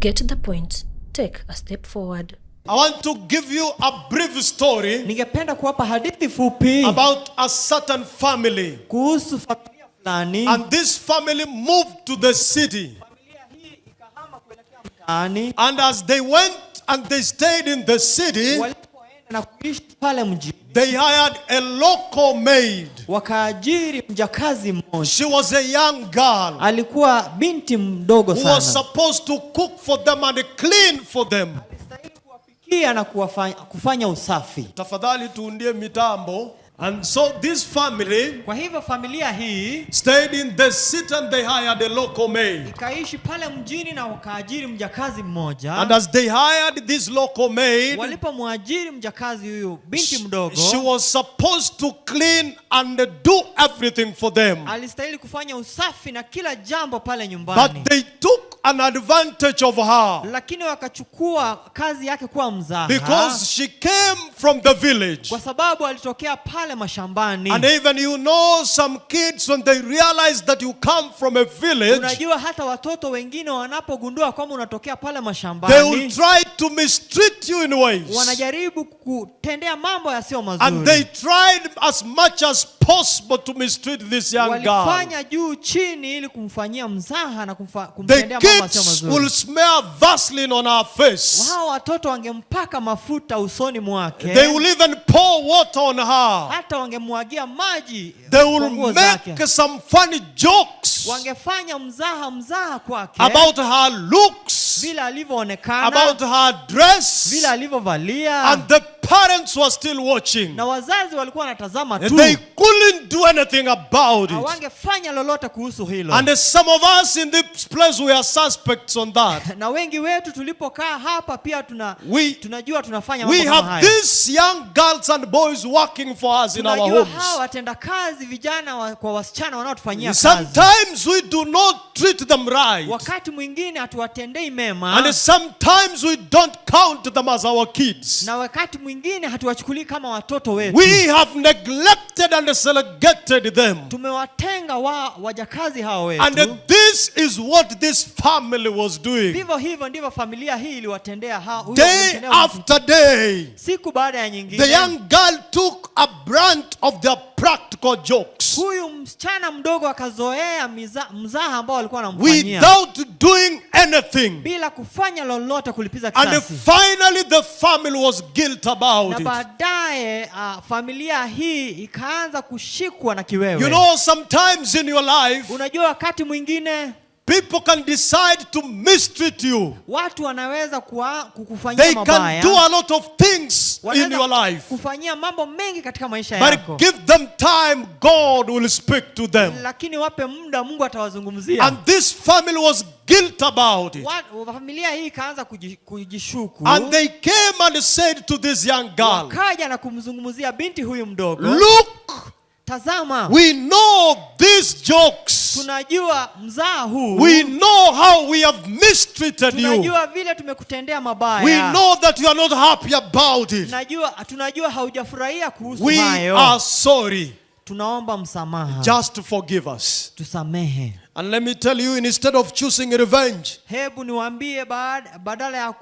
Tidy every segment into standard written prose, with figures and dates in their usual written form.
Get the point. Take a step forward. I want to give you a brief story Ningependa kuwapa hadithi fupi about a certain family. Kuhusu familia fulani. And this family moved to the city. Familia hii ikahama kuelekea mtaani. And as they went and they stayed in the city, Walipoenda na kuishi pale mjini, they hired a local maid. Wakaajiri mjakazi mmoja. She was a young girl Alikuwa binti mdogo who was sana, supposed to cook for them and clean for them. alistahili kuwapikia na kufanya usafi. Tafadhali tuundie mitambo. And so this family Kwa hivyo familia hii stayed in the city and they hired a local maid. Ikaishi pale mjini na wakaajiri mjakazi mmoja. And as they hired this local maid, Walipomwajiri mjakazi huyu binti mdogo, she was supposed to clean and do everything for them. Alistahili kufanya usafi na kila jambo pale nyumbani. But they took an advantage of her Lakini wakachukua kazi yake kuwa mzaha because she came from the village. Kwa sababu alitokea pale mashambani. And even some kids, when they realize that you come from a village, Unajua hata watoto wengine wanapogundua kwamba unatokea pale they will mashambani, try to mistreat you in ways. Wanajaribu kutendea mambo yasiyo And they mazuri. Tried as much as possible to mistreat this young girl. Walifanya juu chini ili kumfanyia mzaha na The kumtendea mambo yasiyo kids mazuri. will smear Vaseline on her face. Hao watoto wangempaka mafuta usoni mwake, They will even pour water on her. Hata wangemwagia maji They kwa will nguo zake. Make some funny jokes Wangefanya mzaha mzaha kwake about her looks, vile alivyoonekana, about her dress. Vile alivyovalia, And the parents were still watching. Na wazazi walikuwa wanatazama tu, They couldn't do anything about it. Hawangefanya lolote kuhusu hilo. And some of us in this place, we are suspects on that. Na wengi wetu tulipokaa hapa pia tunajua tunafanya We mambo kama have haya. These young girls and boys working for us in our Tunajua homes. hawa watendakazi vijana kwa wasichana wanaotufanyia kazi. Sometimes we do not treat them right. Wakati mwingine hatuwatendei mema, And sometimes we don't count them as our kids. Na wakati mwingine hatuwachukulii kama watoto wetu. We have neglected and relegated them. Tumewatenga wajakazi hawa wetu. And this is what this family was doing. Vivyo hivyo ndivyo familia hii iliwatendea huyo Day alimtendea huyu mtu. After day, Siku baada ya nyingine, the young girl took a brunt of their practical jokes huyu msichana mdogo akazoea mzaha ambao walikuwa wanamfanyia without doing anything. Bila kufanya lolote kulipiza And kisasi. Finally, the family was guilt about Na it. baadaye familia hii ikaanza kushikwa na kiwewe. Sometimes in your life, Unajua wakati mwingine people can decide to mistreat you. Watu wanaweza kukufanyia They can mabaya. Do a lot of things in Wanaweza your life. kufanyia mambo mengi katika maisha yako. But give them time, God will speak to them. Lakini wape muda, Mungu atawazungumzia. And this family was guilt about it. Familia hii ikaanza kujishuku. And they came and said to this young girl, Wakaja na kumzungumzia binti huyu mdogo. "Look, Tazama, we know these jokes. Tunajua mzaha huu. We know how we have mistreated you. Tunajua vile tumekutendea mabaya. We know that you are not happy about it. Tunajua haujafurahia kuhusu We hayo. Are sorry. Tunaomba msamaha. Just forgive us." Tusamehe. And let me tell you, instead of choosing revenge Hebu niwaambie, badala ya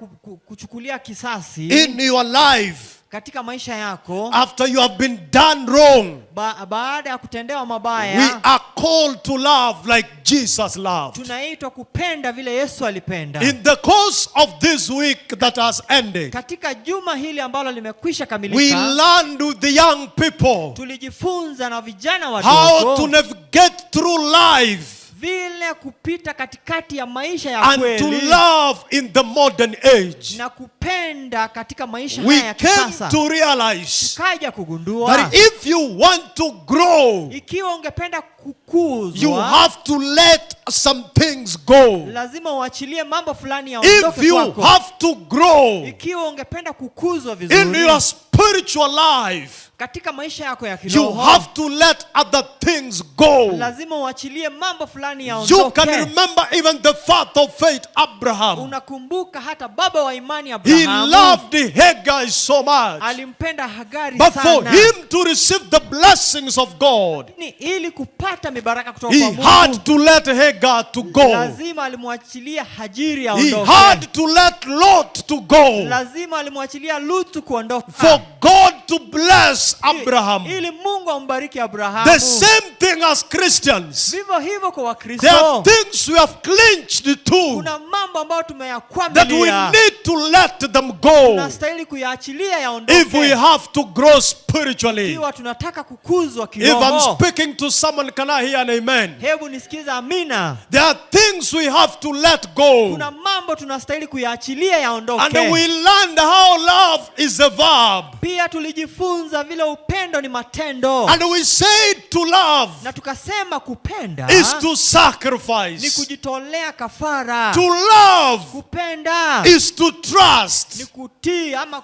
kuchukulia kisasi in your life, katika maisha yako, after you have been done wrong, baada ya kutendewa we mabaya, are called to love like Jesus loved. Tunaitwa kupenda vile Yesu alipenda. In the course of this week that has ended, Katika juma hili ambalo limekwisha we kamilika, learned with the young people tulijifunza na vijana how wadogo to navigate through life vile kupita katikati ya maisha ya and to kweli love in the modern age. Na kupenda katika maisha We haya ya came kisasa. To realize Tukaja kugundua that if you want to grow, ikiwa ungependa you kukuzwa, have to let some things go. Lazima uachilie mambo fulani If yaondoke you kwako. have to grow Ikiwa ungependa kukuzwa in vizuri your spiritual spiritual life, Katika maisha yako ya you kiroho have to let other things go. Lazima uachilie mambo fulani You can yaondoke. Remember even the father of faith, Abraham. Unakumbuka hata baba wa imani He Abrahamu loved Hagar so much. Alimpenda Hagari But for sana. Him to receive the blessings of God, Ni ili kupata mibaraka kutoka he kwa Mungu had to let Hagar to go. Lazima alimwachilia Hajiri He aondoke. Had to let Lot to go. Lazima alimwachilia Lutu kuondoka. For God to bless Abraham. Ili Mungu ambariki Abrahamu. The same thing as Christians. Vivyo hivyo kwa There are Wakristo. Things we have clinched to Kuna mambo ambayo that we tumeyakwamilia. Need to let them go Tunastahili kuyaachilia yaondoke. If we have to grow spiritually. Ikiwa tunataka kukuzwa If I'm kiroho. Speaking to someone, can I hear an amen? Hebu nisikize amina. There are things we have to let go. Kuna mambo tunastahili kuyaachilia yaondoke. And we learned how love is a verb. Pia tulijifunza vile upendo ni matendo. And we said to love Na tukasema kupenda is to ni sacrifice. Kujitolea kafara. To love Kupenda is to ni trust. Kutii ama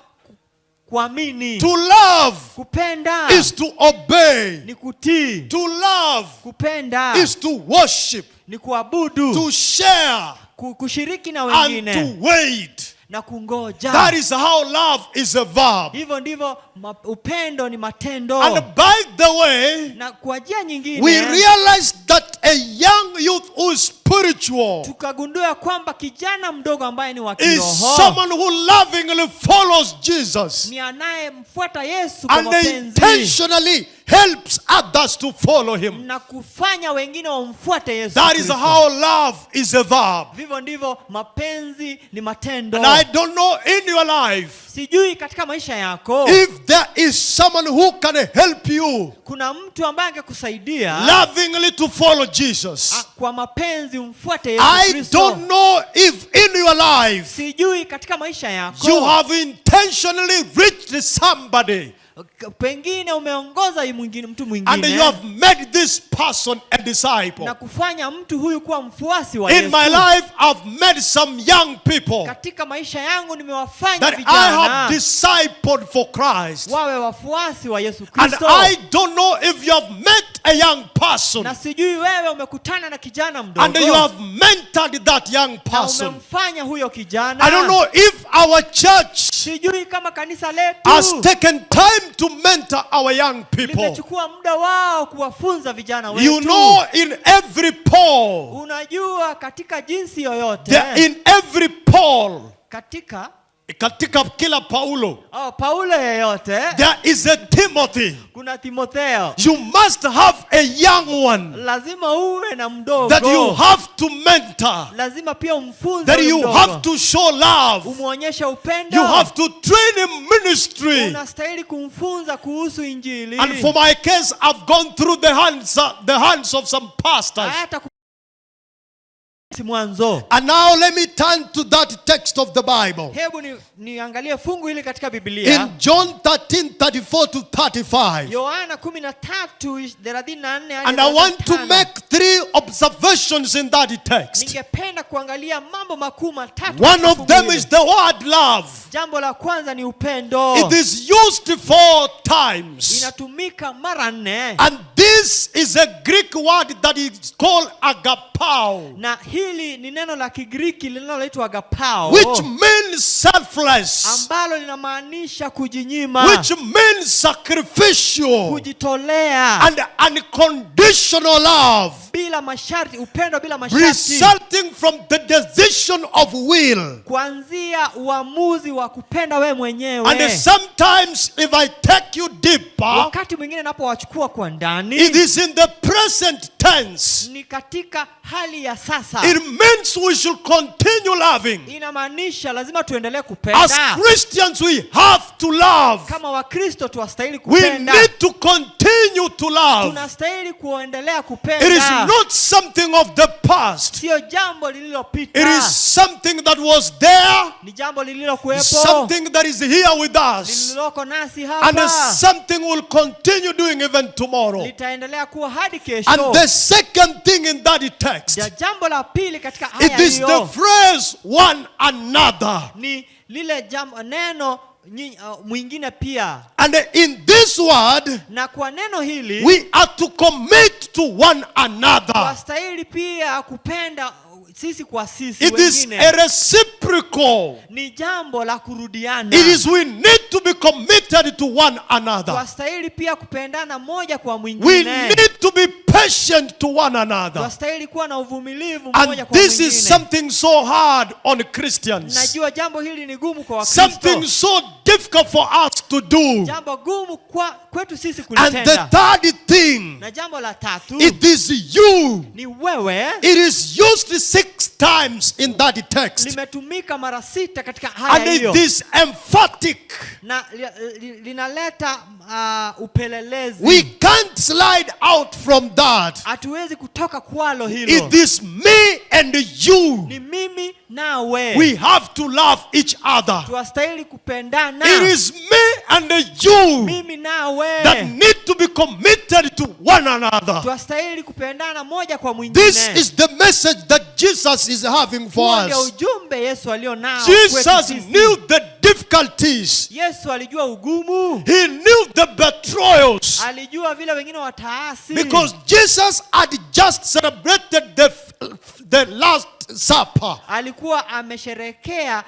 kuamini. To love Kupenda is to obey. Ni kutii. To love Kupenda is to worship, ni kuabudu, to share, kushiriki na and wengine to wait. Na kungoja. That is how love is a verb. Hivyo ndivyo upendo ni matendo. And by the way, Na kwa njia nyingine we realize that a young youth who is spiritual tukagundua kwamba kijana mdogo ambaye ni wa is kiroho someone who lovingly follows Jesus ni anayemfuata Yesu kwa and mapenzi intentionally helps others to follow him. Na kufanya wengine wamfuate Yesu That is Kristo. How love is a verb. Vivyo ndivyo mapenzi ni matendo. And I don't know in your life Sijui katika maisha yako if there is someone who can help you kuna mtu ambaye angekusaidia lovingly to follow Jesus. Kwa mapenzi umfuate Yesu I Kristo. Don't know if in your life Sijui katika maisha yako you have intentionally reached somebody pengine umeongoza mwingine, mtu and mwingine you have made this person a disciple. Na kufanya mtu huyu kuwa mfuasi wa In Yesu. My life, I've met some young people Katika maisha yangu nimewafanya that I vijana have discipled for Christ. Wawe wafuasi wa Yesu And Kristo. I don't know if you have met a young person Na sijui wewe umekutana na kijana mdogo and you have mentored that young na person. Umemfanya huyo kijana. I don't know if our church Sijui kama kanisa letu has taken time to mentor our young people. Limechukua muda wao kuwafunza vijana wetu. You know, in every Paul, Unajua katika jinsi yoyote there, in every Paul, katika katika kila Paulo, oh, Paulo yeyote there is a Timothy. Kuna Timotheo. You must have a young one Lazima uwe na mdogo that you have to mentor, lazima pia umfunze that huyu you mdogo. Have to show love, Umwonyeshe upendo. You have to train him ministry. Unastahili kumfunza kuhusu injili. And for my case, I've gone through the hands of some pastors. Hata si mwanzo. And now let me turn to that text of the Bible. Hebu ni, niangalie fungu hili katika Biblia. In John 13, 34 to 35. Yohana 13:34 hadi And I want to 35. Make three observations in that text. Ningependa kuangalia mambo makuu matatu One katika of fungu them hili. Is the word love. Jambo la kwanza ni upendo. It is used four times. Inatumika mara nne. And this is a Greek word that is called agapao, Na hili ni neno la Kigiriki linaloitwa agapao which means selfless, ambalo linamaanisha kujinyima, which means sacrificial kujitolea and unconditional love, bila masharti, upendo bila masharti, resulting from the decision of will. Kuanzia uamuzi wa kupenda wewe mwenyewe. And sometimes, if I take you deeper, Wakati mwingine napowachukua kwa ndani, it is in the present tense. Ni katika hali ya sasa. It means we should continue loving. Inamaanisha lazima tuendelee As kupenda. Christians, we have to love. Kama Wakristo tuwastahili We kupenda. Need to continue to love. Tunastahili kuendelea It is kupenda. Not something of the past. Sio jambo lililopita. It is something that was there, Ni jambo lililokuwepo, something that is here with us, lililoko nasi and hapa, something we'll continue doing even tomorrow. Litaendelea kuwa hadi kesho. And the second thing in that text, Ja jambo la pili katika it aya is the hiyo phrase "one another." ni lile jambo neno mwingine pia. And in this word, Na kwa neno hili we are to commit to one another. Twastahili pia kupenda sisi kwa sisi It is wengine. A reciprocal. Ni jambo la kurudiana. It is we need to be committed to one another. Twastahili pia kupendana moja kwa We mwingine. Need to be patient to one another. Twastahili kuwa na uvumilivu mmoja And kwa this is mwingine. Something so hard on Christians. Najua jambo hili ni gumu kwa Wakristo. Something so difficult for us to do. Jambo gumu kwa kwetu sisi And the kulitenda. Third thing, Na jambo la tatu it is you. ni wewe. It is used six times in that text. Limetumika mara sita katika haya And hiyo. it is emphatic. Na linaleta upelelezi. We can't slide out from that. Hatuwezi kutoka kwalo hilo. It is me and you. Ni mimi nawe. We have to love each other. Twastahili kupendana. It is me and you Mimi nawe that need to be committed to one another. Twastahili kupendana moja kwa mwingine. This is the message that Jesus is having for Huo ndio us. Ujumbe Yesu alio nao kwetu Jesus sisi. Knew the difficulties. Yesu alijua ugumu. He knew the betrayals. Alijua vile wengine wataasi. Because Jesus had just celebrated the Last Supper Alikuwa amesherekea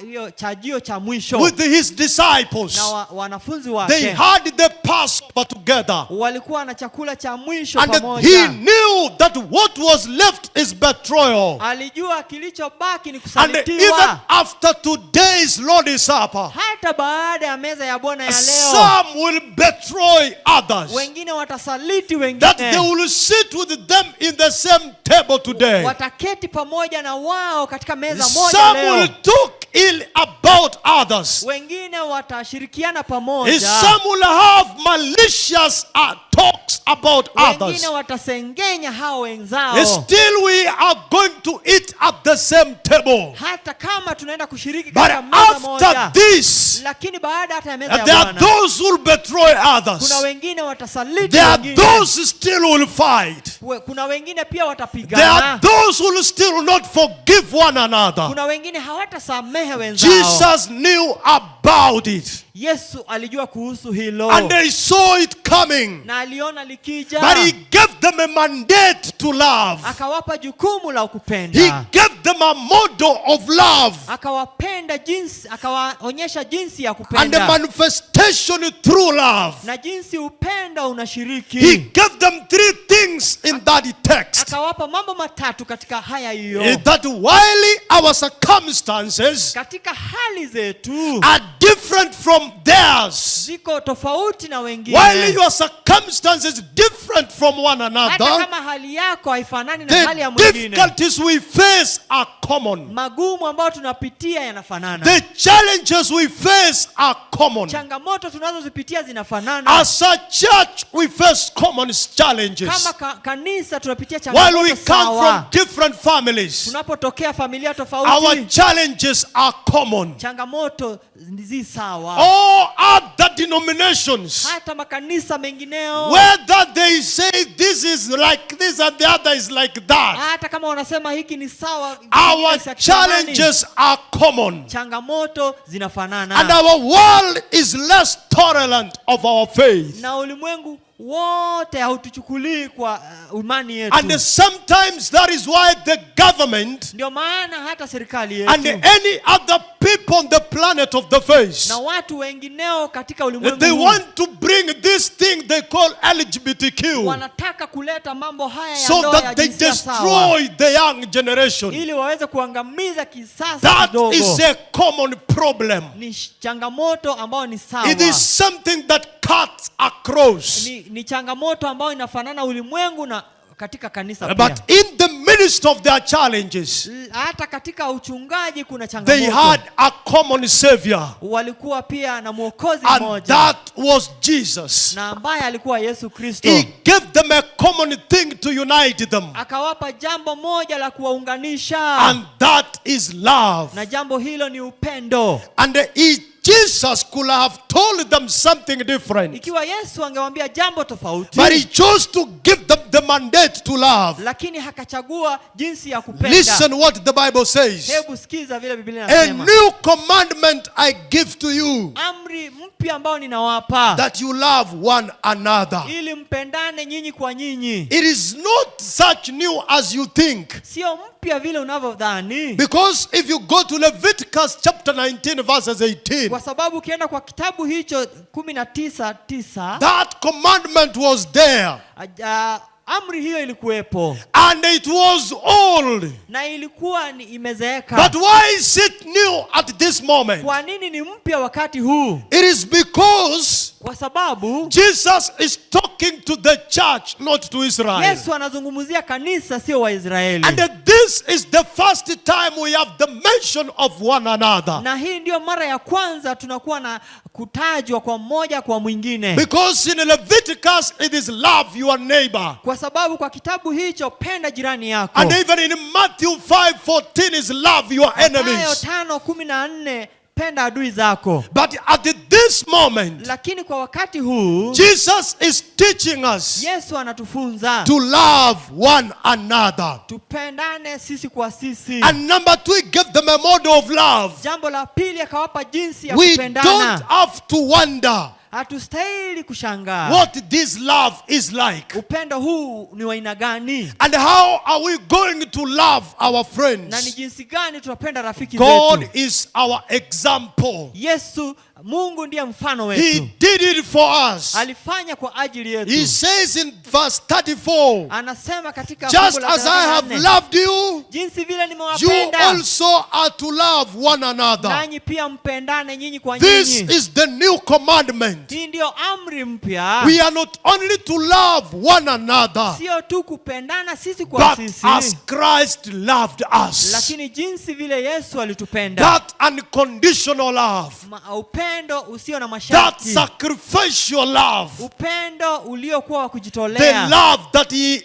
hiyo chajio cha mwisho with his disciples. Na wanafunzi They wake. Had the Passover together. Walikuwa na chakula cha mwisho And he pamoja. Knew that what was left is betrayal. Alijua kilichobaki ni And even kusalitiwa. After today's Lord's Supper, Hata baada ya meza ya Bwana ya leo, some will betray others. Wengine watasaliti That they wengine. Will sit with them in the same table today. Wataketi pamoja na wao katika meza moja Some leo. Will talk ill about others. Wengine watashirikiana pamoja. Some will have malicious talks about others. Wengine watasengenya hao wenzao. Still, we are going to eat at the same table. Hata kama tunaenda kushiriki But katika meza moja. After this, Lakini baada hata ya meza ya there are Bwana, those who will betray others. Kuna wengine watasaliti There are wengine. Those who still will fight. Kuna wengine pia There are watapigana. Those who will still not forgive one another. Kuna wengine hawatasamehe wenzao. Jesus knew about it. Yesu alijua kuhusu hilo. And they saw it coming. Na aliona likija. But he gave them a mandate to love. Akawapa jukumu la He kupenda. Gave them a model of love Akawapenda jinsi, akawaonyesha jinsi ya and the kupenda. Manifestation through love. Na jinsi upendo unashiriki. He gave them three things in that text. Akawapa mambo matatu katika haya hiyo. Is that while our circumstances Katika hali zetu are different from theirs, ziko tofauti na wengine. While your circumstances different from one Hata another, kama hali yako haifanani na hali the ya mwingine. Difficulties we face are common. Magumu ambayo tunapitia yanafanana. The challenges we face are common. Changamoto tunazozipitia zinafanana. As a church, we face common challenges. Kama kanisa tunapitia While we changamoto come sawa. From different families, Tunapotokea familia our tofauti, challenges are common. Changamoto zi sawa. All other denominations, Hata makanisa mengineo, whether they say this is like this and the other is like that, hata kama wanasema hiki ni sawa, our kingine si hakifanani, challenges are common. Changamoto zinafanana. And our world is less tolerant of our faith. Na ulimwengu wote hautuchukulii kwa imani yetu. And sometimes that is why the government Ndio maana hata serikali yetu and any other people on the planet of the face, na watu wengineo katika ulimwengu they huu, want to bring this thing they call LGBTQ wanataka kuleta mambo haya ya so ndoa ya that they jinsia sawa destroy the young generation. Ili waweze kuangamiza kizazi That kidogo. Is a common problem. Ni changamoto ambayo ni sawa. It is something that cuts across. Ni changamoto ambayo inafanana ulimwengu na katika kanisa pia. But in the midst of their challenges, Hata katika uchungaji kuna they changamoto. Had a common savior. Walikuwa pia na mwokozi And mmoja that was Jesus. na ambaye alikuwa Yesu Kristo. He gave them a common thing to unite them. Akawapa jambo moja la kuwaunganisha And that is love. Na jambo hilo ni upendo. And he Jesus could have told them something different, Ikiwa Yesu angewaambia jambo tofauti, but he chose to give them the mandate to love. Lakini akachagua jinsi ya kupenda. Listen what the Bible says. Hebu sikiza vile Biblia A inasema. New commandment I give to you, Amri mpya ambayo ninawapa, that you love one another. Ili mpendane nyinyi kwa nyinyi. It is not such new as you think. Sio mpya vile unavyodhani. Because if you go to Leviticus chapter 19, verses 18, Kwa sababu ukienda kwa kitabu hicho 19:9, that commandment was there amri hiyo ilikuwepo and it was old. Na ilikuwa ni imezeeka. But why is it new at this moment? Kwa nini ni mpya wakati huu? It is because Kwa sababu Jesus is talking to the church, not to Israel. Yesu anazungumzia kanisa, sio Waisraeli. And this is the first time we have the mention of one another. Na hii ndiyo mara ya kwanza tunakuwa na kutajwa kwa mmoja kwa mwingine. Because in Leviticus, it is love your neighbor. Kwa sababu kwa kitabu hicho, penda jirani yako. And even in Matthew 5:14 is love your Mathayo enemies. 5:14, penda adui zako. But at this moment, Lakini kwa wakati huu, Jesus is teaching us Yesu anatufunza to love one another. Tupendane sisi kwa sisi. And number two, he gave them a model of love. Jambo la pili, akawapa jinsi ya We kupendana. Don't have to wonder Hatustahili kushangaa what this love is like. Upendo huu ni wa aina gani, And how are we going to love our na ni friends? Jinsi gani tunapenda rafiki God zetu. Is our example. Yesu, Mungu ndiye mfano He wetu. Did it for us. Alifanya kwa ajili yetu. He says in verse 34, Anasema katika just fungu la as I have 34, loved you, jinsi vile you nimewapenda, also are to love one another. Nanyi pia mpendane nyinyi kwa This nyinyi. Is the new commandment. Hii ndiyo amri mpya. We are not only to love one another, Sio tu kupendana sisi kwa but sisi, as Christ loved us. Lakini jinsi vile Yesu alitupenda. That unconditional love, Upendo usio na that masharti, sacrificial love, upendo uliokuwa wa the kujitolea, love that He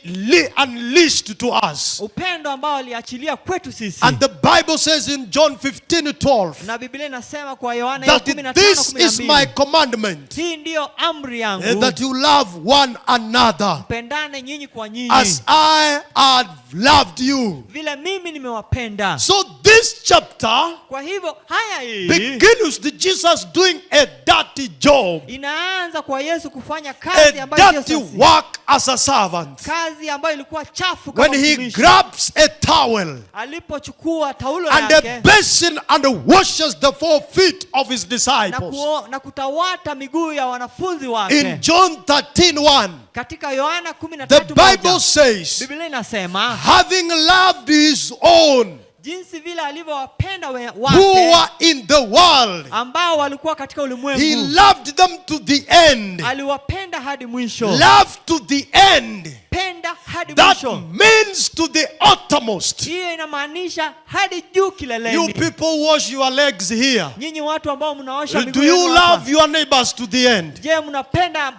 unleashed to us. Upendo ambao aliachilia kwetu sisi. And the Bible says in John 15:12 Na Biblia inasema kwa Yohana that 15:12, this is my commandment, hii ndiyo amri yangu, that you love one another pendane nyinyi kwa nyinyi as I have loved you. Vile mimi nimewapenda. So this chapter Kwa hivyo haya hii begins with Jesus doing a dirty job, inaanza kwa Yesu kufanya kazi a ambayo sio dirty safi. Work as a servant. Kazi ambayo ilikuwa chafu kama When he mtumishi. Grabs a towel Alipochukua taulo and a yake basin and washes the 4 feet of his na, disciples. na kutawata miguu ya wanafunzi wake. In John 13:1, Katika Yohana 13 the Bible moja, says, Biblia inasema, having loved his own jinsi vile alivyowapenda who wake were in the world, ambao walikuwa katika he ulimwengu, loved them to the end. Aliwapenda hadi mwisho. Love to the end. Penda hadi That mwisho. Means to the uttermost. Hiyo inamaanisha hadi juu You kileleni. People wash your legs here. Nyinyi watu ambao mnaosha Do miguu you yenu hapa. Love your neighbors to the end? Je, mnapenda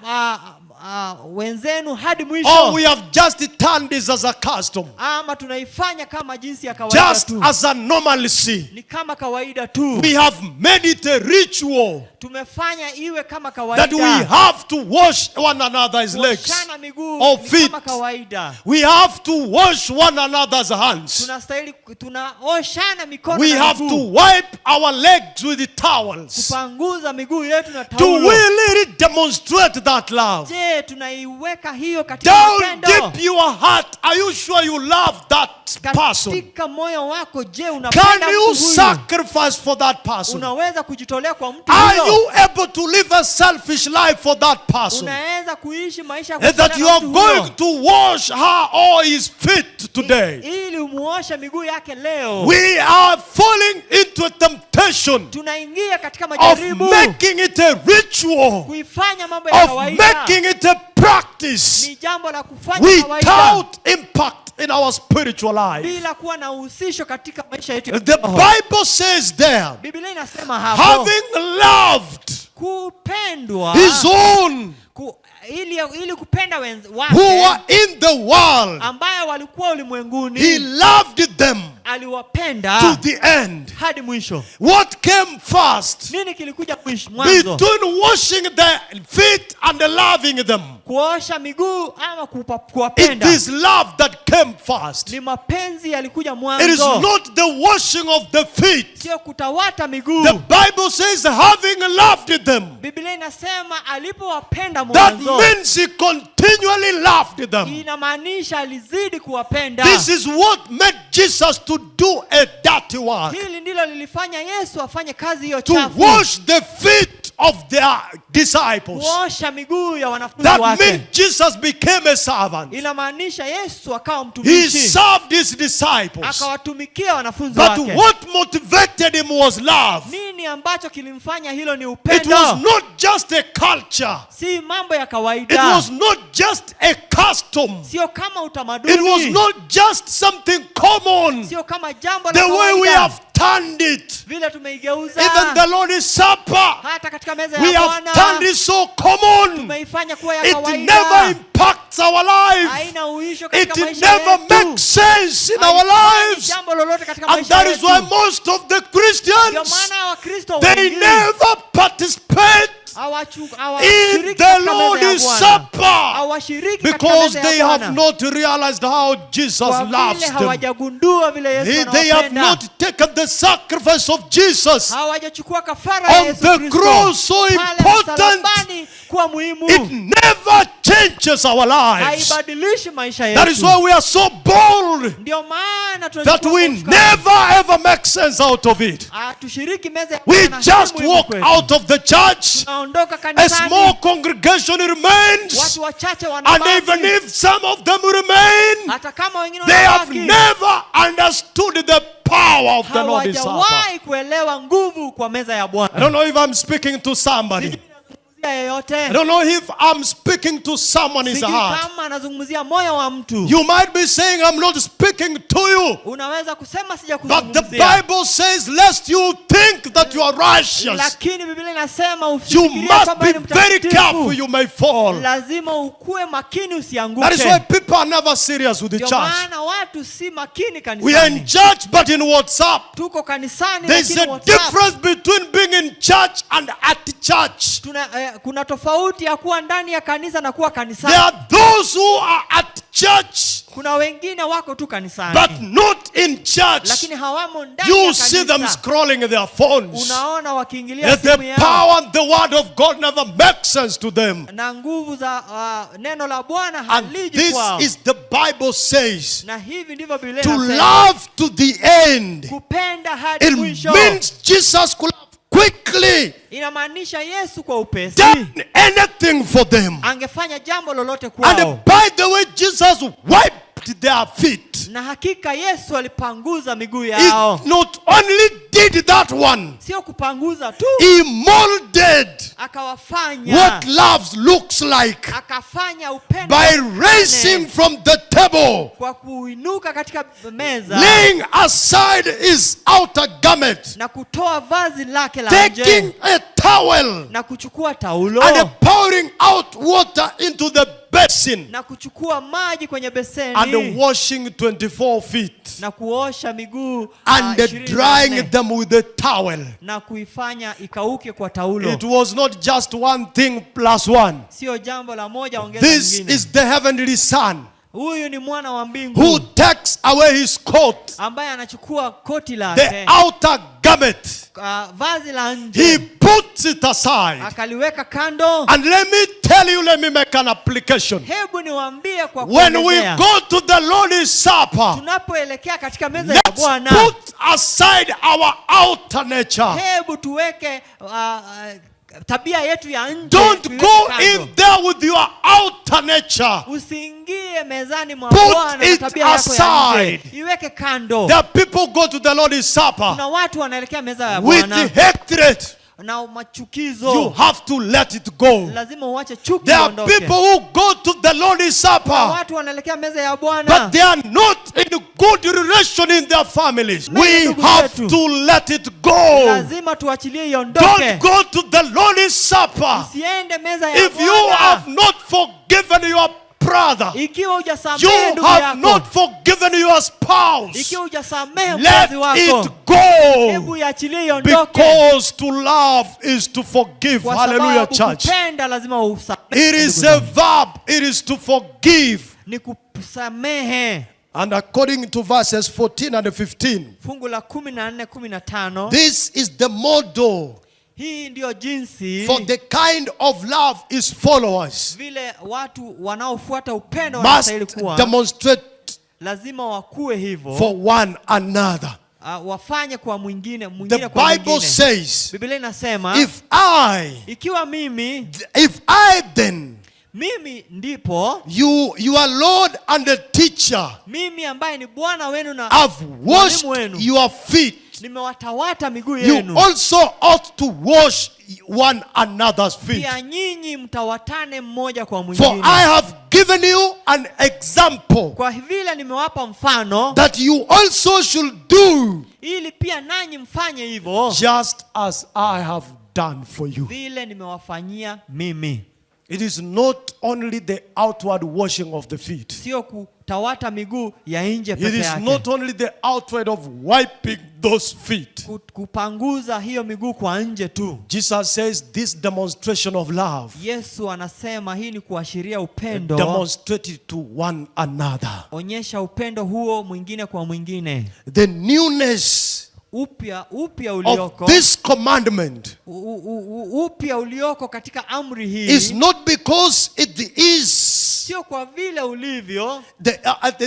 wenzenu hadi mwisho? Or we have just turned this as a custom, Ama tunaifanya kama jinsi ya kawaida just tu? As a normalcy. Ni kama kawaida tu. We have made it a ritual Tumefanya iwe kama that we kawaida. Have to wash one another's legs Kuoshana miguu or ni feet. kama kawaida. We have to wash one another's hands. Tunastahili tunaoshana mikono We na have to miguu. Wipe our legs with the towels. Kupanguza miguu yetu na Do taulo. we really demonstrate that love? Je, tunaiweka hiyo katika Down matendo? deep your heart, are you sure you love that person? Katika moyo wako, je, unapenda Can mtu you huyu? Sacrifice for that person? Unaweza kujitolea kwa mtu Are huyo? you able to live a selfish life for that person? Unaweza kuishi maisha ya And that you kujitolea are na mtu huyo? Going to wash her or his feet today. Ili umuoshe miguu yake leo. We are falling into a temptation Tunaingia katika of majaribu making it a ritual, kuifanya mambo ya of kawaida. Making it a practice Ni jambo la kufanya kawaida without impact in our spiritual life. Bila kuwa na uhusisho katika maisha yetu ya The kiroho. Bible says there, Biblia inasema hapo, having loved kupendwa his own ili kupenda who wake were in the world, ambaye walikuwa ulimwenguni, he loved them aliwapenda. Aliwapenda to the end. Hadi mwisho. What came first? Nini kilikuja mwanzo? Between washing their feet and loving them. Kuosha miguu ama It kuwapenda? Is love that came first. Ni mapenzi yalikuja It is mwanzo, not the washing of the feet. Sio kutawata miguu. The Bible says, having loved them. Biblia inasema alipowapenda That mwanzo, means he continually loved them. Inamaanisha alizidi kuwapenda. This is what made Jesus to do a dirty work. Hili ndilo lilifanya Yesu afanye kazi hiyo To chafu, wash the feet of their disciples. Kuosha miguu ya wanafunzi That wake. means Jesus became a servant. Inamaanisha Yesu akawa He mtumishi, served his disciples. Akawatumikia wanafunzi But wake. what motivated him was love. Nini ambacho kilimfanya hilo ni It upendo, was not just a culture. Si mambo ya It kawaida, was not just a custom. sio kama It was utamaduni, not just something common. Sio kama jambo la The way we kawaida have turned it. Vile tumeigeuza. Even the Lord's Supper, Hata katika meza we ya have Bwana turned it so common. Tumeifanya kuwa ya It kawaida, never impacts our life. Haina uisho It katika maisha never yetu. Makes sense in our Haifanyi lives. jambo lolote katika And maisha that is yetu. why most of the Ndio Christians, maana Wakristo they wengi never participate in hawashiriki the katika meza ya Lord's Bwana. Supper Hawashiriki katika because meza they ya have Bwana. not realized how Jesus Kwa loves vile them. hawajagundua vile Yesu They have anawapenda. Not taken the sacrifice of Jesus Hawajachukua kafara ya on Yesu the Kristo cross so pale important. msalabani kuwa muhimu. It never changes our lives. Haibadilishi maisha That is yetu. why we are so bold Ndio maana that tunachukua we kwa usukani. Never ever make sense out of it. Hatushiriki meza ya We Bwana, si just muhimu walk kwetu. out of the church. Tunaondoka A kanisani. Small congregation remains. Watu wachache And wanabaki. even if some of them remain, Hata kama wengine they have wanabaki, never understood the power of the Lord's Supper. Hawajawahi kuelewa nguvu kwa meza ya Bwana. I don't know if I'm speaking to somebody. Sijui nazungumzia yeyote. I don't know if I'm speaking to someone in the Sijui heart. kama anazungumzia moyo wa mtu. You might be saying, "I'm not speaking to you." Unaweza kusema But the sijakuzungumzia. Bible says, lest you think that you are righteous, Lakini Biblia inasema you usifikirie must kwamba be ni very mtakatifu. Careful, you may fall. Lazima ukuwe makini That is usianguke. why people are never serious with the Ndio church. maana watu si makini We are in kanisani. Church, but in WhatsApp. Tuko kanisani There's lakini a WhatsApp. Difference between being in church and at church. Kuna tofauti ya kuwa ndani ya kanisa na kuwa There kanisani. are those who are at church, Kuna wengine wako tu kanisani but not in church. Lakini hawamo ndani You ya see them kanisa. Scrolling their phones. Unaona wakiingilia Yet simu the yao power and the word of God never makes sense to them. Na nguvu za neno la Bwana And haliji this kwao. Is the Bible says, Na hivi ndivyo Biblia to inasema. Love to the end. Kupenda hadi It mwisho. Means Jesus could have quickly Inamaanisha Yesu kwa upesi done anything for them. Angefanya jambo lolote And kwao. By the way, Jesus wiped their feet. Na hakika Yesu alipanguza miguu yao. He not only did that one, Sio kupanguza tu, he molded akawafanya what love looks like akafanya upendo by raising from the table, kwa kuinuka katika meza laying aside his outer garment, na kutoa vazi lake la taking nje a towel na kuchukua taulo and pouring out water into the basin na kuchukua maji kwenye beseni and washing 24 feet na kuosha miguu and 24 drying them with a towel. Na kuifanya ikauke kwa taulo. It was not just one thing plus one. Sio jambo la moja ongeza This nyingine. Is the heavenly Son Huyu ni mwana wa mbingu who takes away his coat, ambaye anachukua koti the lake, outer garment. Vazi la nje He puts it aside. Akaliweka kando. And let me tell you, let me make an application. Hebu niwaambie kwa When we kuongezea. Go to the Lord's Supper, Tunapoelekea katika meza ya let's Bwana, put aside our outer nature. Hebu tuweke tabia yetu ya nje. Don't Tuiweke go kando. In there with your outer nature. Usiingie mezani mwa Put Bwana na it tabia yako ya nje. Aside. Iweke kando. There are people go to the Lord's Supper Kuna watu wanaelekea meza ya with Bwana hatred. Na machukizo. You have to let it go. Lazima uache chuki There are iondoke. People who go to the Lord's Supper, Watu wanaelekea meza ya Bwana but they are not in good relation in their families. Mbele We ndugu have zetu. To let it go. Lazima tuachilie iondoke. Don't go to the Lord's Supper Usiende meza ya if you Bwana have not forgiven your brother, Ikiwa hujasamehe you ndugu have yako, not forgiven your spouse, ikiwa hujasamehe let mzazi wako, it go. hebu iachilie iondoke, Because to love is to forgive. kwa Hallelujah, sababu church. kupenda lazima usamehe. It is Ndugu a zangu. verb, it is to forgive. Ni kusamehe. And according to verses 14 and 15, Fungu la 14 15, this is the model hii ndiyo jinsi for the kind of love his followers vile watu wanaofuata upendo must wanastahili kuwa, demonstrate lazima wakuwe hivyo, for one another. Wafanye kwa mwingine, mwingine The kwa Bible mwingine. says, Biblia inasema ikiwa mimi, if I then, mimi ndipo you are Lord and the teacher, mimi ambaye ni Bwana wenu na have washed mwalimu wenu, your feet, nimewatawata miguu you yenu, also ought to wash one another's feet. Pia nyinyi mtawatane mmoja kwa For mwingine. I have given you an example Kwa vile nimewapa mfano that you also should do ili pia nanyi mfanye hivyo just as I have done for you. vile nimewafanyia mimi. It is not only the outward washing of the feet. Sio kutawata miguu ya nje It peke is yake, not only the outward of wiping those feet. Kupanguza hiyo miguu kwa nje tu. Jesus says this demonstration of love, Yesu anasema hii ni kuashiria upendo. demonstrate it to one another. Onyesha upendo huo mwingine kwa mwingine. The newness Upya of ulioko this commandment upya ulioko katika amri hii is not because it is sio kwa vile ulivyo,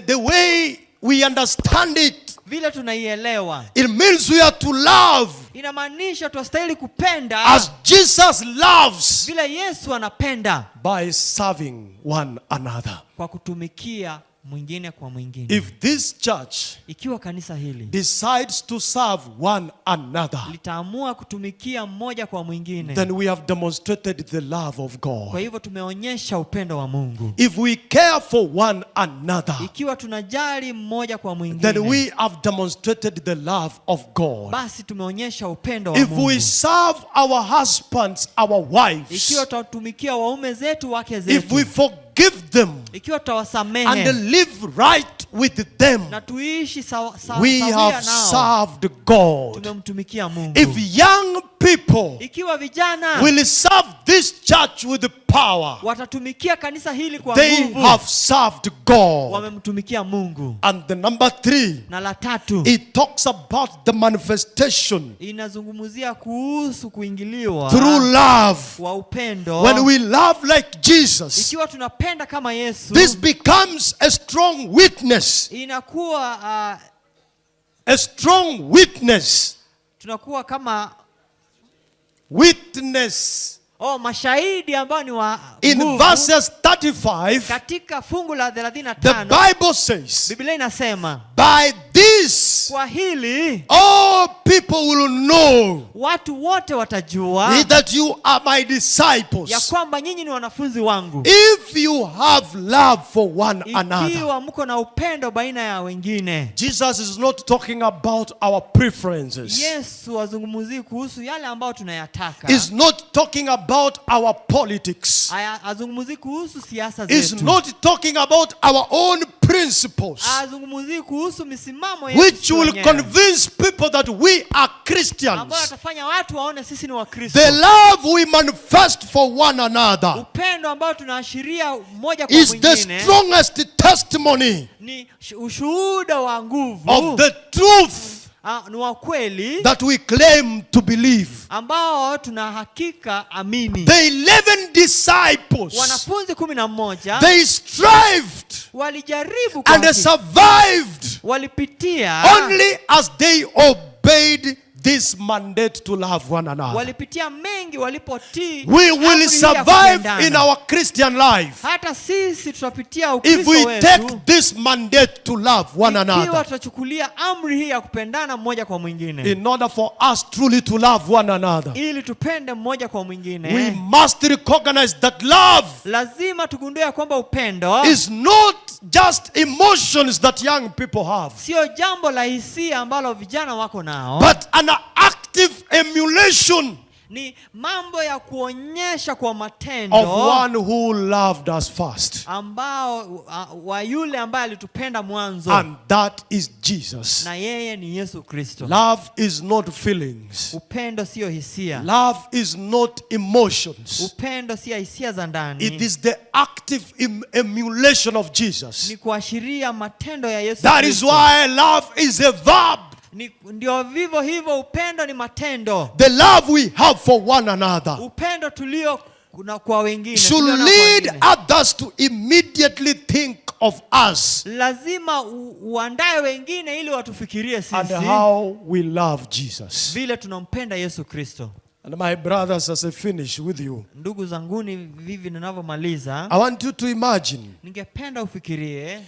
the way we understand it. Vile tunaielewa. It means we are to love Inamaanisha twastahili kupenda as Jesus loves vile Yesu anapenda by serving one another. Kwa kutumikia mwingine kwa mwingine. If this church Ikiwa kanisa hili decides to serve one another, litaamua kutumikia mmoja kwa mwingine, then we have demonstrated the love of kwa God. hivyo tumeonyesha upendo wa Mungu. If we care for one another, Ikiwa tunajali mmoja kwa then mwingine, we have demonstrated the love of God. Basi tumeonyesha upendo wa If Mungu. we serve our husbands, our wives, Ikiwa tutatumikia waume zetu, wake if zetu, we forgive them ikiwa and tutawasamehe live right with them, na tuishi we sawia have nao, served God. Tumemtumikia Mungu. If young people Ikiwa vijana will serve this church with power, watatumikia kanisa hili kwa they nguvu, have served God. Wamemtumikia Mungu. And the number three, Na la tatu, it talks about the manifestation inazungumzia kuhusu kuingiliwa through love. kwa upendo. When we love like Jesus, Ikiwa tunapenda kama Yesu, this becomes a strong witness. Inakuwa A strong witness. Tunakuwa kama Witness. Oh, mashahidi ambao ni wa In nguvu. verses 35, Katika fungu la the 35, Bible says, Biblia inasema, by this kwa hili all people will know watu wote watajua that you are my disciples ya kwamba nyinyi ni wanafunzi wangu if you have love for one another. Ikiwa mko na upendo baina ya wengine. Jesus is not talking about our preferences. Yesu azungumzii kuhusu yale ambayo tunayataka. He's not talking about our politics. Azungumzii kuhusu siasa He's zetu. not talking about our own principles, Azungumzii kuhusu misimamo yetu which sisi will wenyewe, convince people that we are Christians. ambayo atafanya watu waone sisi ni Wakristo. The love we manifest for one another Upendo ambao tunaashiria mmoja kwa is the mwingine strongest testimony ni ushuhuda wa nguvu of the truth ni wa kweli that we claim to believe. Ambao tuna hakika amini. The 11 disciples, Wanafunzi 11 they strived walijaribu kwa and they hakika. survived Walipitia only as they obeyed this mandate to love one another. Walipitia mengi walipotii We will amri hii ya survive kupendana. in our Christian life Hata sisi tutapitia if Ukristo we wetu take this mandate to love one ikiwa another. tutachukulia amri hii ya kupendana mmoja kwa mwingine. In order for us truly to love one another, Ili tupende mmoja kwa mwingine, we must recognize that love lazima tugundue ya kwamba upendo is not just emotions that young people have, sio jambo la hisia ambalo vijana wako nao, but an active emulation ni Ni mambo ya kuonyesha kwa matendo of one who loved us first. Ambao wa yule ambaye alitupenda mwanzo. And that is Jesus. Na yeye ni Yesu Kristo. Love is not feelings. Upendo sio hisia. Love is not emotions. Upendo sio hisia za ndani. It is the active emulation of Jesus. Ni kuashiria matendo ya Yesu That is Kristo. Why love is a verb. Ni, ndio vivyo hivyo upendo ni matendo. The love we have for one another Upendo tulio na kwa wengine should tulio nao kwa lead wengine. Others to immediately think of us Lazima uandae wengine ili watufikirie and sisi how we love Jesus. vile tunampenda Yesu Kristo. And my brothers, as I finish with you, Ndugu zanguni, vivi ninavyomaliza, I want you to imagine ningependa ufikirie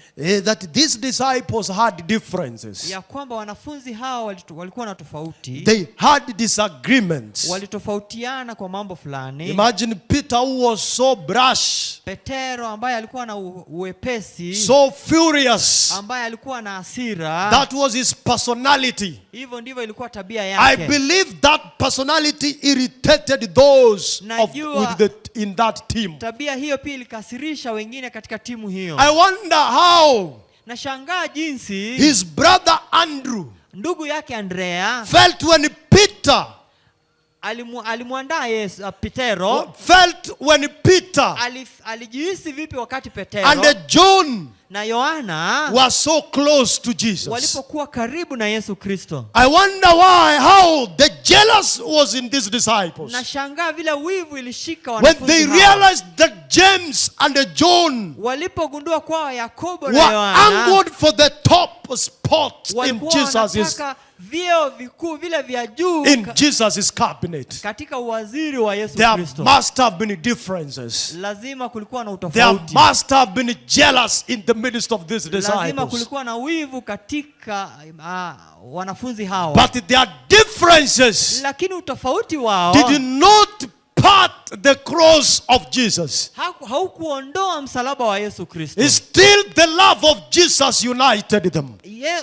that these disciples had differences. Ya kwamba wanafunzi hawa walikuwa na tofauti. They had disagreements. Walitofautiana kwa mambo fulani. Imagine Peter, who was so brash, Petero ambaye alikuwa na uwepesi, so furious. Ambaye alikuwa na hasira. That was his personality. Hivyo ndivyo ilikuwa tabia I yake. Believe that personality irritated those Najua in that team. tabia hiyo pia ilikasirisha wengine katika timu hiyo. I wonder how Nashangaa jinsi his brother Andrew ndugu yake Andrea felt when Peter alimwandaa Yesu Petero felt when Peter alijihisi vipi wakati Petero and John na Yohana were so close to Jesus. Walipokuwa karibu na Yesu Kristo. I wonder why, how the jealous was in these disciples. Nashangaa vile wivu ilishika When wanafunzi they hawa. Realized that James and John Walipogundua kwao Yakobo na were Yohana angled for the top spot in walikuwa Jesus' wanataka vyeo vikuu vile vya juu in Jesus' cabinet. Katika uwaziri wa Yesu There Kristo. Must have been differences. Lazima kulikuwa na There utofauti. Must have been jealous in the midst of these Lazima disciples. Kulikuwa na wivu katika wanafunzi hawa. But their differences Lakini utofauti wao did not part the cross of Jesus. Haukuondoa msalaba wa Yesu Kristo. Still, the love of Jesus united them.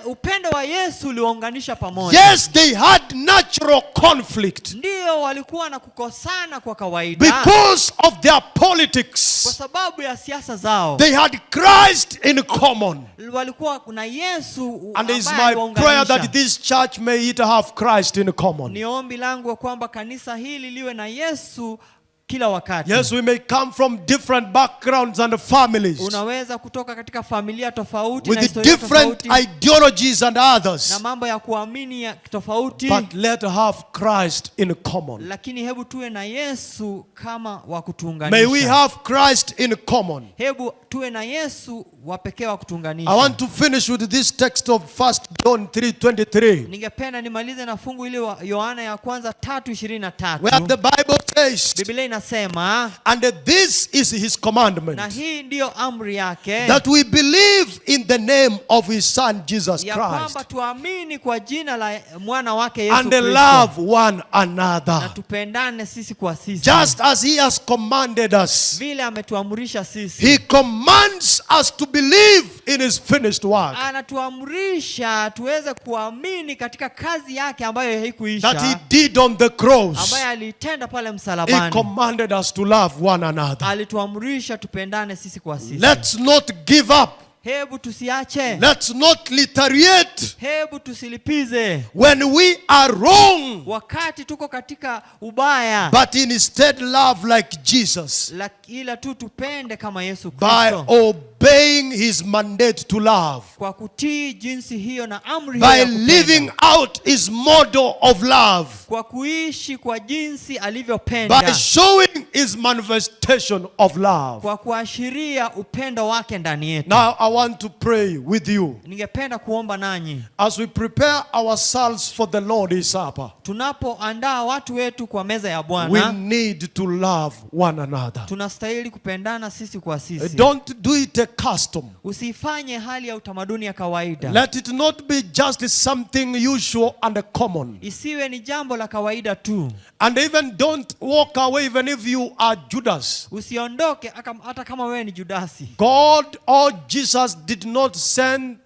Upendo wa Yesu uliwaunganisha pamoja. Yes, they had natural conflict Ndiyo, walikuwa na kukosana kwa kawaida because of their kwa politics. Sababu ya siasa zao. They had Christ in common. Walikuwa kuna Yesu And it's ambaye my prayer that aliwaunganisha. This church may it have Christ in common. Ni ombi langu kwamba kanisa hili liwe na Yesu kila wakati. Yes, we may come from different backgrounds and families Unaweza kutoka katika familia tofauti na with historia different tofauti ideologies and others. Na mambo ya kuamini ya tofauti. But let have Christ in common. Lakini hebu tuwe na Yesu kama wa May we kutuunganisha. Have Christ in common. Hebu tuwe na Yesu wa pekee wa kutuunganisha. I want to finish with this text of 1 John 3:23, Ningependa nimalize na fungu ile wa Yohana ya kwanza tatu ishirini na tatu. Where the Bible says, Biblia inasema, and this is his commandment, na hii ndiyo amri yake, that we believe in the name of his Son Jesus ya Christ kwamba tuamini kwa jina la mwana wake Yesu and Kristo love one na another, tupendane sisi kwa sisi just as he has commanded us. Vile ametuamrisha sisi. He commands us to believe in his finished work Anatuamrisha tuweze kuamini katika kazi yake ambayo haikuisha, that he did on the cross. Ambayo aliitenda pale He msalabani. Commanded us to love one another. Alituamrisha tupendane sisi kwa sisi. Let's not give up. Hebu tusiache. Let's not retaliate Hebu tusilipize when we are wrong, wakati tuko katika ubaya, but instead love like Jesus ila tu tupende kama Yesu by Kristo obeying his mandate to love, kwa kutii jinsi hiyo na amri hiyo by ya kupenda. Living out his model of love, Kwa kuishi kwa jinsi alivyopenda, by showing his manifestation of love. Kwa kuashiria upendo wake ndani yetu. Now, I want to pray with you Ningependa kuomba nanyi as we prepare ourselves for the Lord's Supper. Tunapoandaa watu wetu kwa meza ya We Bwana. Need to love one another. Tunastahili kupendana sisi kwa sisi. Don't do it a custom. Usifanye hali ya utamaduni ya kawaida. Let it not be just something usual and common. Isiwe ni jambo la kawaida tu. And even don't walk away even if you are Judas. Usiondoke hata kama wewe ni Judasi. God or Jesus did not send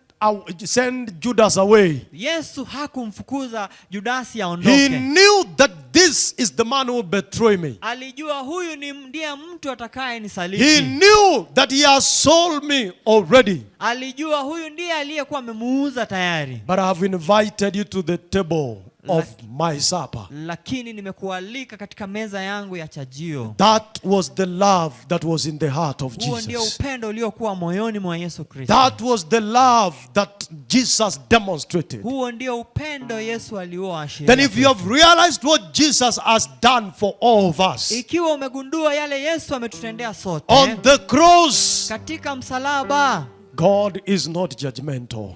send Judas away. Yesu hakumfukuza Judasi He aondoke. knew that this is the man who will betray me. Alijua huyu ni ndiye mtu atakaye He nisaliti. knew that he has sold me already. Alijua huyu ndiye aliyekuwa amemuuza tayari. But I have invited you to the table of my supper. Lakini nimekualika katika meza yangu ya chajio. That was the love that was in the heart of Huo ndio Jesus. upendo uliokuwa moyoni mwa Yesu Kristo. That was the love that Jesus demonstrated. Huo ndio upendo Yesu alioashiria. Then, if you have realized what Jesus has done for all of us Ikiwa umegundua yale Yesu ametutendea sote on the cross, katika msalaba, God is not judgmental.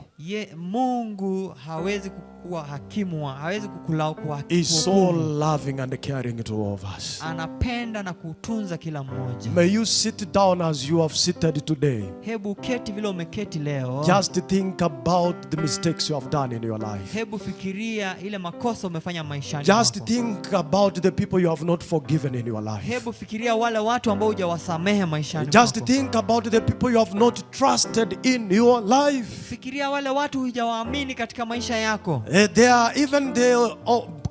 Mungu hawezi kuwa hakimu, hawezi kukulau kuwa He's so kuhukumu. loving and caring to all of us. Anapenda na kutunza kila mmoja. May you sit down as you have seated today. Hebu keti vile umeketi leo. Just think about the mistakes you have done in your life. Hebu fikiria ile makosa umefanya maishani Just mwako. think about the people you have not forgiven in your life. Hebu fikiria wale watu ambao hujawasamehe maishani Just mwako. think about the people you have not trusted in your life. Fikiria wale watu hujawaamini katika maisha yako. There are even the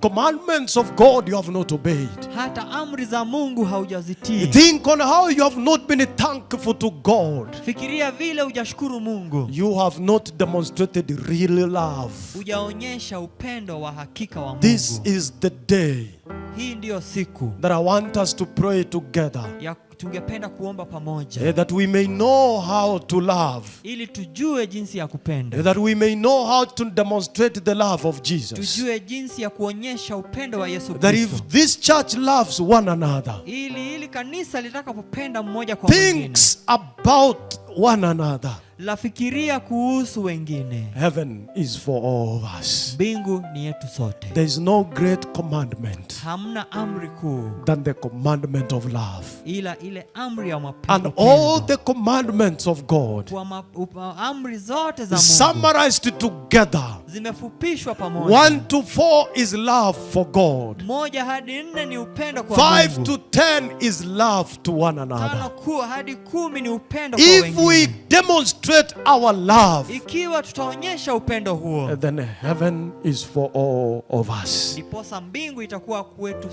commandments of God you have not obeyed. Hata amri za Mungu haujazitii. Think on how you have not been thankful to God. Fikiria vile hujashukuru Mungu. You have not demonstrated real love. Hujaonyesha upendo wa hakika wa This Mungu. is the day Hii ndiyo siku that I want us to pray together, ya tungependa kuomba pamoja that we may know how to love, ili tujue jinsi ya kupenda, that we may know how to demonstrate the love of Jesus. tujue jinsi ya kuonyesha upendo wa Yesu That Kristo, if this church loves one another, ili kanisa litakapopenda mmoja kwa mwingine, thinks about one another, lafikiria kuhusu wengine, heaven is for all of us. mbingu ni yetu sote. There is no great commandment Hamna amri kuu than the commandment of love. ila ile amri ya And mapendo. all the commandments of God Kwa amri zote za Mungu summarized together, zimefupishwa pamoja. 1 to 4 is love for God, 1 hadi 4 ni upendo kwa 5 Mungu. to 10 is love to one 5 another. hadi 10 ni upendo kwa If we wengine. demonstrate our love, Ikiwa tutaonyesha upendo huo, then heaven is for all of us. ndiposa mbingu itakuwa kwetu,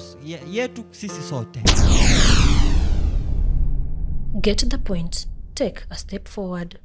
yetu sisi sote. Get the point. Take a step forward.